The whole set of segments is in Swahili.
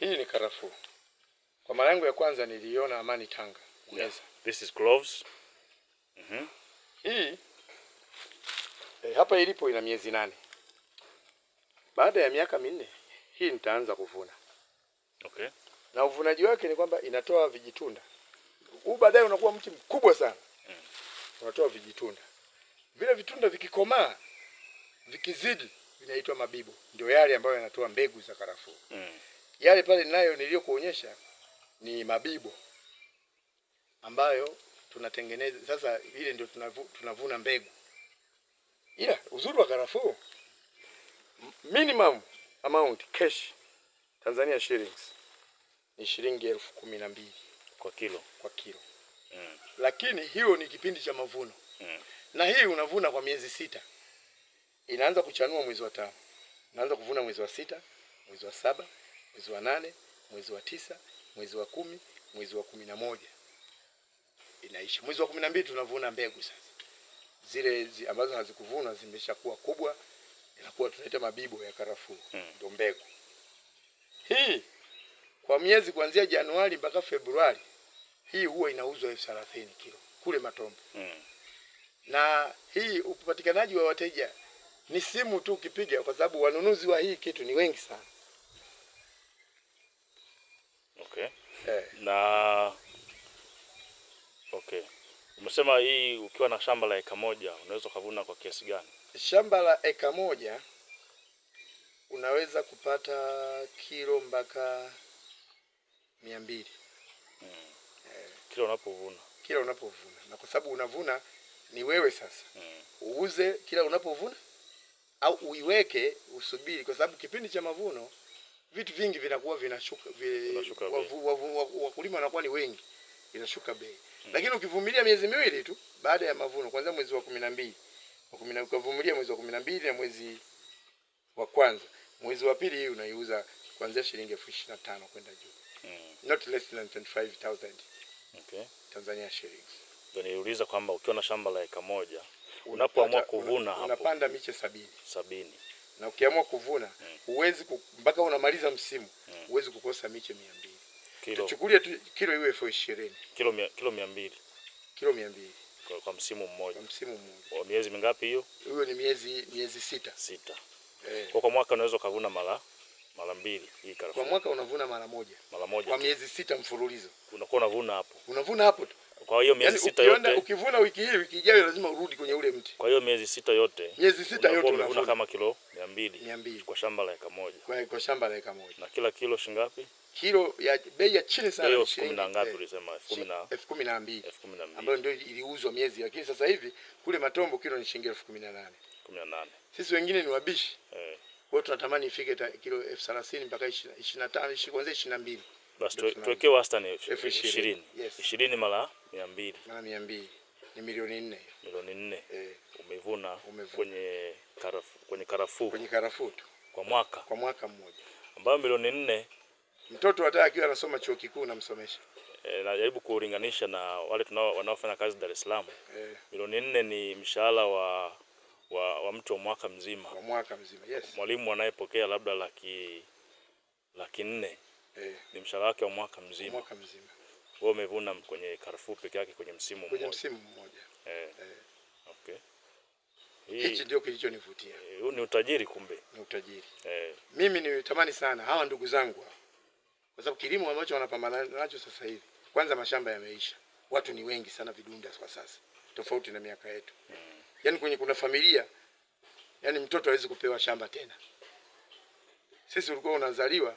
Hii ni karafuu. Kwa mara yangu ya kwanza niliiona Amani Tanga. Yeah. This is cloves. Hii hapa ilipo ina miezi 8. Baada ya miaka 4 hii nitaanza kuvuna. Okay. Na uvunaji wake ni kwamba inatoa vijitunda. Huu baadaye unakuwa mti mkubwa sana. Unatoa vijitunda. Vile vitunda vikikomaa, vikizidi vinaitwa mabibo. Ndio yale ambayo yanatoa mbegu za karafuu. Yale pale ninayo niliyokuonyesha ni mabibo ambayo tunatengeneza sasa, ile ndio tunavuna mbegu. Ila uzuri wa karafuu, minimum amount cash Tanzania shillings ni shilingi 12,000 kwa kilo. Kwa kilo. Lakini hiyo ni kipindi cha mavuno. Na hii unavuna kwa miezi 6. Inaanza kuchanua mwezi wa 5. Inaanza kuvuna mwezi wa 6, mwezi wa 7, mwezi wa 8, mwezi wa 9, mwezi wa 10, mwezi wa 11. Inaisha. Mwezi wa 12 tunavuna mbegu sasa. Zile ambazo hazikuvunwa zimeshakuwa kubwa, inakuwa tunaita mabibo ya karafuu, ndio mbegu. Hii kwa miezi kuanzia Januari mpaka Februari, hii huwa inauzwa 30,000 kilo kule Matombo. Na hii upatikanaji wa wateja ni simu tu ukipiga, kwa sababu wanunuzi wa hii kitu ni wengi sana. Okay. Na okay. Umesema hii ukiwa na shamba la eka 1 unaweza kuvuna kwa kiasi gani? Shamba la eka 1 unaweza kupata kilo mpaka 200. Kila unapovuna. Kila unapovuna. Na kwa sababu unavuna ni wewe sasa. Uuze kila unapovuna au uiweke usubiri, kwa sababu kipindi cha mavuno vitu vingi vinakuwa vinashuka, Vinashuka bei. wakulima wanakuwa ni wengi, inashuka bei. Lakini ukivumilia miezi miwili tu baada ya mavuno, kuanzia mwezi wa 12, wa kumi na, ukavumilia mwezi wa 12 na mwezi wa kwanza, mwezi wa pili hii unaiuza kuanzia shilingi 25,000 kwenda juu. Not less than 25,000. Tanzania shillings. Ndio niliuliza kwamba ukiwa na shamba la eka 1, unapoamua kuvuna hapo, unapanda miche 70. 70. Na ukiamua kuvuna, huwezi mpaka unamaliza msimu, huwezi kukosa miche 200. Kilo. Tuchukulie tu kilo iwe 20,000. Kilo mia, kilo mia mbili. Kilo 200. Kwa msimu mmoja. Kwa msimu mmoja. Kwa miezi mingapi hiyo? Hiyo ni miezi 6. 6. Kwa mwaka unaweza ukavuna mara 2 hii karafuu. Kwa mwaka unavuna mara moja. Mara moja. Kwa miezi 6 mfululizo. Unakuwa unavuna hapo. Unavuna hapo tu. Kwa hiyo miezi 6 yote. Ukivuna wiki hii, wiki ijayo lazima urudi kwenye ule mti. Kwa hiyo miezi 6 yote. Miezi 6 yote unakuwa umevuna unavuna. kama kilo mia mbili. Mia mbili. Kwa shamba la eka moja. Kwa shamba la eka moja. Na kila kilo shilingi ngapi? Kilo ya bei ya chini sana Bei ni elfu kumi na shilingi, ngapi ulisema? Elfu kumi na elfu kumi na mbili. Elfu kumi na mbili. Ambayo ndio iliuzwa miezi, lakini sasa hivi kule Matombo kilo ni shilingi 18,000. 18. Sisi wengine ni wabishi. Kwa hiyo tunatamani ifike kilo 30,000 mpaka 25, kuanzia 22. Basi Ndio tunaanza. tuwekee wastani Elfu ishirini. ishirini. Yes. 20 mara 200. Mara 200 ni milioni 4. Milioni 4. Umevuna Umevuna. kwenye karafuu. Kwenye karafuu tu. Kwa mwaka. Kwa mwaka mmoja. Ambayo milioni 4 Mtoto hata akiwa anasoma chuo kikuu namsomesha. Najaribu kulinganisha na wale wanaofanya kazi Dar es Salaam. Milioni 4 ni mshahara wa mtu wa mwaka mzima. Wa mwaka mzima, yes. Mwalimu anayepokea labda laki nne. Ni mshahara wake wa mwaka mzima. Mwaka mzima. Wewe umevuna kwenye karafuu peke yake kwenye msimu Kwenye mmoja. msimu mmoja. Okay. Hichi ndio kilichonivutia. Huu ni utajiri kumbe. Ni utajiri. Mimi nimetamani sana hawa ndugu zangu hawa. Kwa sababu kilimo ambacho wanapambana nacho sasa hivi, kwanza mashamba yameisha. Watu ni wengi sana vidunda kwa sasa, tofauti na miaka yetu. Yaani kwenye kuna familia, yaani mtoto hawezi kupewa shamba tena. Sisi ulikuwa unazaliwa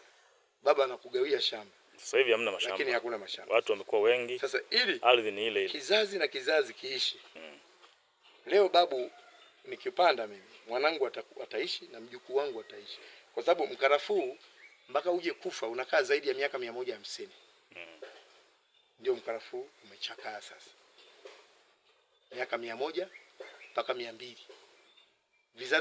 baba anakugawia shamba. Sasa hivi hamna mashamba. Lakini hakuna mashamba. Watu wamekuwa wengi. Sasa ili ardhi ni ile ile. Kizazi na kizazi kiishi. Leo babu nikipanda mimi, mwanangu ataishi na mjukuu wangu ataishi. Kwa sababu mkarafuu mpaka uje kufa unakaa zaidi ya miaka 150. Ndio mkarafuu umechakaa sasa. Miaka 100 mpaka 200.